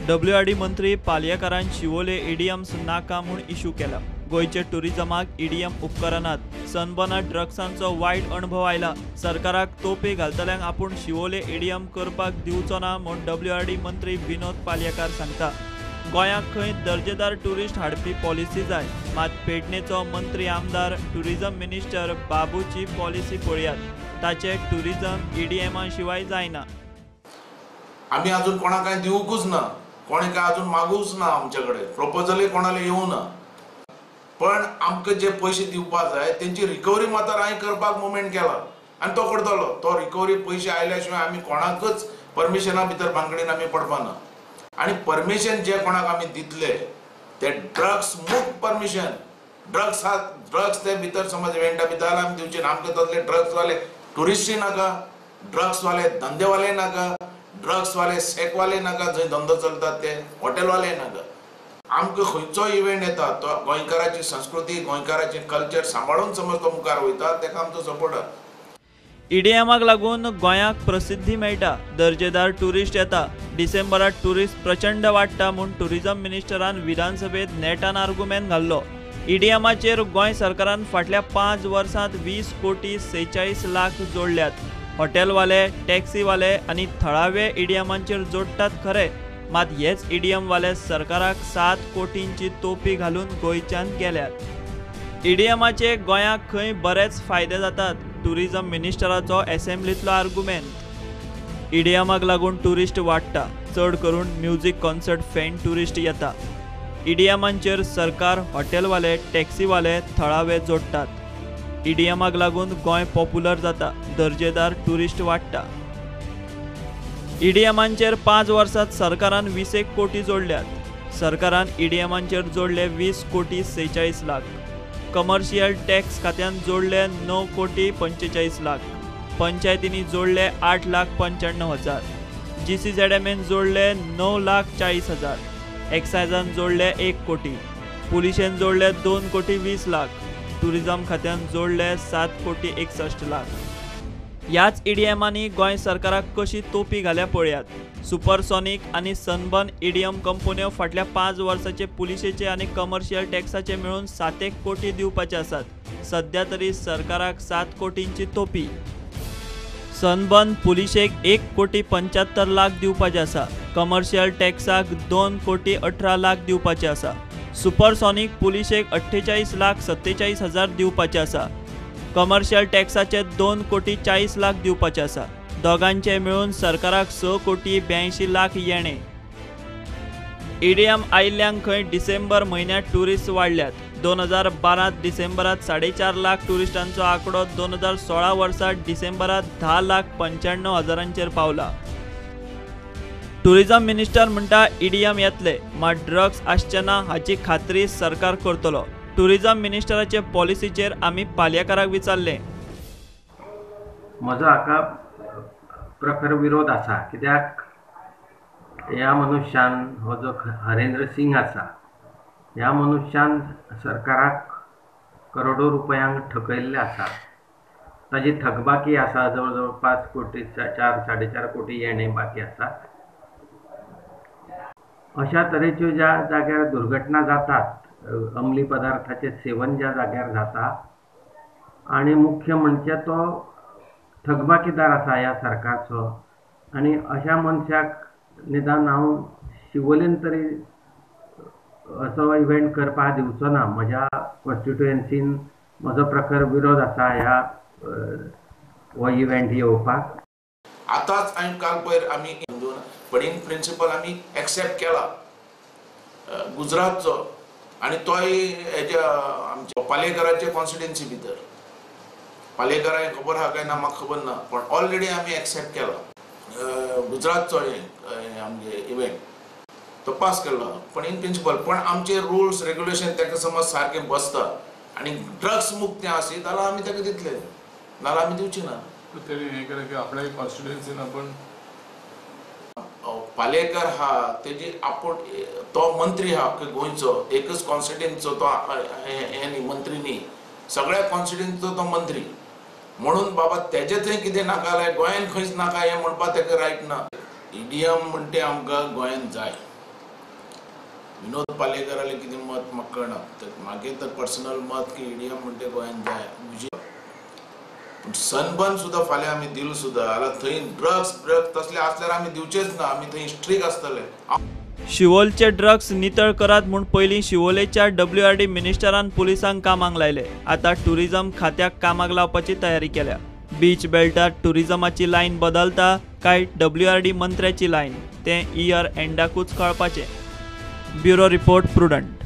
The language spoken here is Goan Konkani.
डब्ल्यूआरडी मंत्री पालयेकारान शिवोले ईडीएम्स नाका म्हूण इशू केला. गोंयचे टुरिजमाक ईडीएम उपकरणात सनबर्नात ड्रग्सांचो वायट अणभव आयला. सरकाराक तोपी घालतल्यांक आपूण शिवोले ईडीएम करपाक दिवचो ना म्हूण डब्ल्यूआरडी मंत्री विनोद पालयेकार सांगता. गोंयाक खंय दर्जेदार टुरिस्ट हाडपी पॉलिसी जाय, मात पेडणेचो मंत्री आमदार टुरिजम मिनिस्टर बाबूची पॉलिसी पळयात, ताचे टुरिजम ईडीएमा शिवाय जायना. आमी अजून कोणाक काय दिवंकूच ना, कोणी काय अजून मागूच ना, आमचे कडेन प्रपोजलय कोणाले येवं ना. पण आमकां जे पयशे दिवपाक जाय तेंची रिकवरी मात्र हांवें करपाक मुवमेंट केला आनी तो करतलो. तो रिकवरी पयशे आयल्या शिवाय आमी कोणाकच परमिशना भितर भानगडीन आमी पडपा ना. आनी परमिशन जे कोणाक आमी दितले ते ड्रग्स मुक्त परमिशन. ड्रग्स हा ड्रग्स ते भितर समज इव्हेंटा भितर आमी दिवचे ना. आमकां तसले ड्रग्सवाले टुरिस्टूय नाका, ड्रग्सवाले धंदेवाले नाका, ड्रग्सवाले शेकवाले नाका, जंय धंदो चलतात ते हॉटेलवाले नाका. आमकां खंयचो इव्हेंट येता तो गोंयकाराची संस्कृती गोंयकाराचें कल्चर सांबाळून समज तो मुखार वयता ताका आमचो सपोर्ट आसा. ईडीएमाक लागून गोंयाक प्रसिद्धी मेळटा, दर्जेदार टुरिस्ट येता. डिसेंबरात टुरिस्ट प्रचंड वाडटा म्हूण टुरिजम मिनिस्टरान विधानसभेत नेटान आर्गुमेंट घाल्लो. ईडीएमाचेर गोंय सरकारान फाटल्या 5 वर्सांत 20 कोटी 46 लाख जोडल्यात. हॉटेलवाले, टॅक्सीवाले आनी थळावे ईडीएमांचेर जोडटात खरे, मात हेच ईडीएमवाले सरकाराक 7 कोटींची तोपी घालून गोंयच्यान गेल्यात. ईडीएमाचे गोंयाक खंय बरेच फायदे जातात, टुरिजम मिनिस्टराचो एसेंब्लींतलो आर्गुमेंट. ईडीएमाक लागून टुरिस्ट वाडटा, चड करून म्युझिक कॉन्सर्ट फॅन टुरिस्ट येता. ईडीएमांचेर सरकार, हॉटेलवाले, टॅक्सीवाले, थळावे जोडटात. ईडीएमाक लागून गोंय पॉप्युलर जाता, दर्जेदार टुरिस्ट वाडटा. ईडीएमांचेर 5 वर्सांत सरकारान 20 कोटी जोडल्यात. सरकारान ईडीएमांचेर जोडले 20 कोटी 46 लाख. कमर्शियल टॅक्स खात्यान जोडले 9 कोटी 45 लाख. पंचायतींनी जोडले 8 लाख 95 हजार. जीसीझेडएमएन जोडले 9 लाख 40 हजार. एक्सायजान जोडले 1 कोटी. पुलिशेन जोडले 2 कोटी 20 लाख. टुरिजम खात्यान जोडले 7 कोटी 61 लाख. ह्याच ईडीएमांनी गोंय सरकाराक कशी तोपी घाल्या पळयात. सुपरसॉनिक आनी सनबर्न ईडीएम कंपन्यो फाटल्या 5 वर्साचे पुलिशेचे आनी कमर्शियल टॅक्साचे मेळून 7 कोटी दिवपाचे आसात. सध्या तरी सरकाराक 7 कोटींची तोपी. सनबर्न पुलिशेक 1 कोटी 75 लाख दिवपाचे आसा. कमर्शियल टॅक्साक 2 कोटी 18 लाख दिवपाचे आसा. सुपरसॉनिक पुलिशेक 48 लाख 47 हजार दिवपाचे आसा. कमर्शियल टॅक्साचे 2 कोटी 40 लाख दिवपाचे आसा. दोगांचे मेळून सरकाराक 6 कोटी 82 लाख येणे. ईडीएम आयिल्ल्यांक खंय डिसेंबर म्हयन्यांत टुरिस्ट वाडल्यात. 2012 डिसेंबरात 4.5 लाख टुरिस्टांचो आंकडो 2016 वर्सा डिसेंबरात 10 लाख 95 हजारांचेर पावला. टुरिजम मिनिस्टर म्हणटा ईडीएम येतले, मात ड्रग्स आसचे ना हाची खात्री सरकार करतलो. टुरिजम मिनिस्टराचे पॉलिसीचेर आमी पालयेकाराक विचारलें. म्हजो हाका प्रखर विरोध आसा, कित्याक ह्या मनुष्यान हो जो हरेंद्र सिंग आसा ह्या मनुष्यान सरकाराक करोडो रुपयांक ठकयल्लें आसा. ताजी थकबाकी आसा जवळ जवळ 5 कोटी 4 4.5 कोटी येणे बाकी आसा. अशा तरेच्यो ज्या जाग्यार दुर्घटना जातात, अंमली पदार्थाचे सेवन ज्या जाग्यार जाता आनी मुख्य म्हणजे तो थकबाकीदार आसा ह्या सरकारचो. आनी अशा मनशाक निदान हांव शिवोलेन तरी असो इव्हेंट करपाक दिवचो ना. म्हज्या कॉन्स्टिट्युएन्सीन म्हजो प्रखर विरोध आसा ह्या हो इव्हेंट येवपाक. आतांच हांवें काल पयर आमी पण इन प्रिंसिपल आमी एक्सेप्ट केला गुजरातचो आनी तोय हेज्या आमच्या पालयेकाराच्या कॉन्स्टिट्युएन्सी भितर. पालयेकारांक खबर आहा काय ना म्हाका खबर ना, पण ऑलरेडी आमी एक्सेप्ट केला गुजरातचो हे आमगे इव्हेंट तो पास केलो. पण इन प्रिंसिपल पण आमचे रुल्स रेग्युलेशन ताका समज सारके बसता आनी ड्रग्स मुक्त आसत जाल्यार आमी ताका दितले, नाजाल्यार आमी दिवचे ना. तरी हें केलें की आपल्या कॉन्स्टिट्युएन्सीन आपण पालयेकर हा तेजी आपूण तो मंत्री हा गोंयचो एकच कॉन्स्टिट्युएन्सीचो तो हे न्ही मंत्री न्ही, सगळ्या कॉन्स्टिट्युएन्सीचो तो मंत्री म्हणून बाबा तेजे थंय कितें नाका जाल्यार गोंयान खंयच नाका हें म्हणपाक ताका रायट ना. ईडीएम म्हणटे आमकां गोंयान जाय. विनोद पालेकरालें कितें मत म्हाका कळना, तर मागीर तर पर्सनल मत की ईडीएम म्हणटे गोंयांत जाय म्हजी. पूण सनबर्न सुद्दां फाल्यां आमी दिल सुद्दां जाल्यार थंय ड्रग्स तसले आसल्यार आमी दिवचेच ना, आमी थंय स्ट्रीक आसतले. शिवोलचे ड्रग्स नितळ करात म्हूण पयलीं शिवोलेच्या WRD मिनिस्टरान पुलिसांक कामाक लायले. आतां टुरिझम खात्याक कामाक लावपाची तयारी केल्या. बीच बेल्टार टुरिझमाची लायन बदलता काय WRD मंत्र्याची लायन तें इयर एंडाकूच कळपाचें. Bureau report, Prudent.